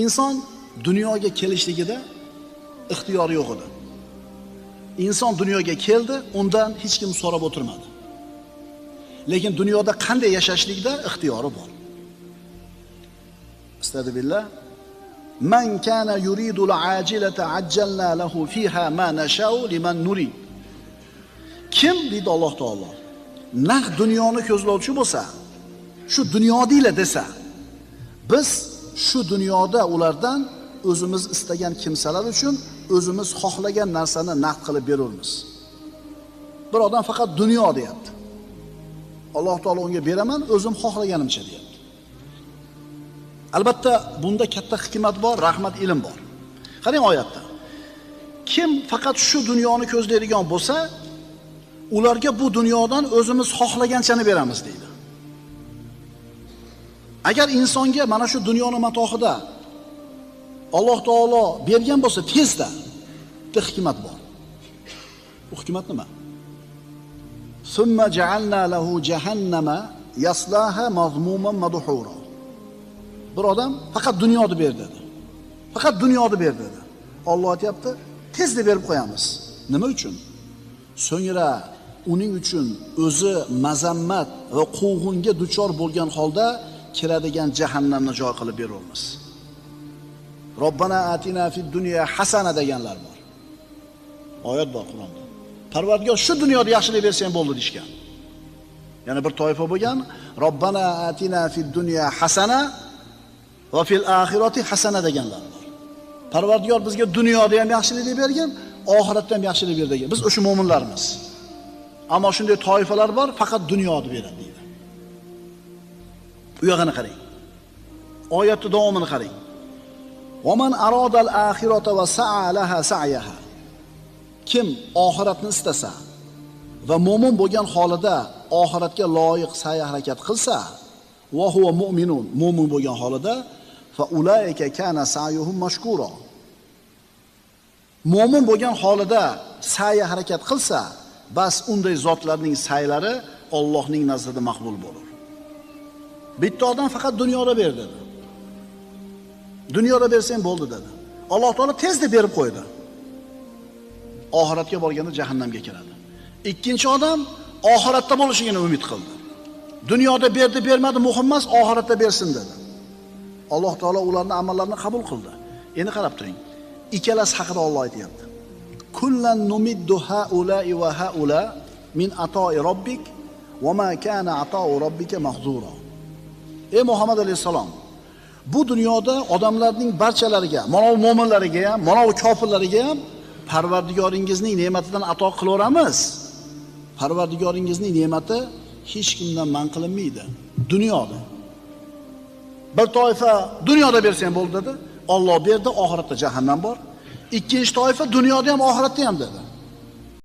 Inson dunyoga kelishligida ixtiyori yo'q edi. Inson dunyoga keldi, undan hech kim so'rab o'tirmadi. Lekin dunyoda qanday yashashlikda ixtiyori bor. Astagfirullah. Man kana yuridul ajilata ajjalna lahu fiha ma nashau liman nurid. Kim deydi Alloh taolo, naq dunyoni ko'zlovchi bo'lsa, shu dunyodinglar desa, biz shu dunyoda ulardan o'zimiz istagan kimsalar uchun o'zimiz xohlagan narsani naqd qilib berurmiz. Bir odam faqat dunyo deyapti. Alloh taolo unga beraman, o'zim xohlaganimcha deyapti. Albatta bunda katta hikmat bor, rahmat, ilm bor. Qarang oyatda. Kim faqat shu dunyoni ko'zlaydigan bo'lsa, ularga bu dunyodan o'zimiz xohlaganchani beramiz deydi. Agar insonga mana shu dunyoni matohida Alloh taolo bergan bo'lsa, tezda bitta hikmat bor. Bu hikmat nima? Summa ja'alna lahu jahannama yaslaha mazmuman madhura. Bir odam faqat dunyoni ber dedi. Faqat dunyoni ber dedi. Alloh aytayapti, tezda berib qo'yamiz. Nima uchun? So'ngra uning uchun o'zi mazammat va quvg'inga duchor bo'lgan holda kiradigan jahannamni joy qilib beramiz. Robbana atina fid dunya hasana deganlar bor. Oyat bor Qur'onda. Parvardigor shu dunyoda yaxshilik bersang bo'ldi deyshgan. Yana bir toifa bo'lgan, Robbana atina fid dunya hasana va fil oxirati hasana deganlar bor. Parvardigor bizga dunyoda ham yaxshilik bergan, oxiratda ham yaxshilik ber degan. Biz o'sha mo'minlarmiz. Ammo shunday toifalar bor, faqat dunyoni beradi deydi. U yog'ini qarang. Oyatning davomini qarang. Va man aradal axirata va sa'a laha sa'yaha. Kim oxiratni istasa va mo'min bo'lgan holida oxiratga loyiq sa'y harakat qilsa, va huwa mu'minun, mo'min bo'lgan holida, fa ulaika kana sa'yuhum mashkura. Mo'min bo'lgan holida sa'y harakat qilsa, bas unday zotlarning sa'ylari Allohning nazdida maqbul bo'lur. Bitta odam faqat dunyoda ber dedi. Dunyoda bersang bo'ldi dedi. Alloh taolo tezda berib qo'ydi. Oxiratga borganda jahannamga kiradi. Ikkinchi odam oxiratda bo'lishini umid qildi. Dunyoda berdi, bermadi muhim emas, oxiratda bersin dedi. Alloh taolo ularning amallarini qabul qildi. Endi qarab turing. Ikkalasi haqida Alloh aytayapti. Kullan numiddu haula'i va haula min ata'i robbik va ma kana ata'u robbika mahzura. Ey Muhammad alayhisalom, bu dunyoda odamlarning barchalariga, mana bu mo'minlarga ham, mana bu kofirlarga ham Parvardigoringizning ne'matidan ato qilaveramiz. Parvardigoringizning ne'mati hech kimdan man qilinmaydi dunyoda. Bir toifa dunyoda bersang bo'ldi dedi. Alloh berdi, oxiratda jahannam bor. Ikkinchi toifa dunyoda ham oxiratda ham dedi.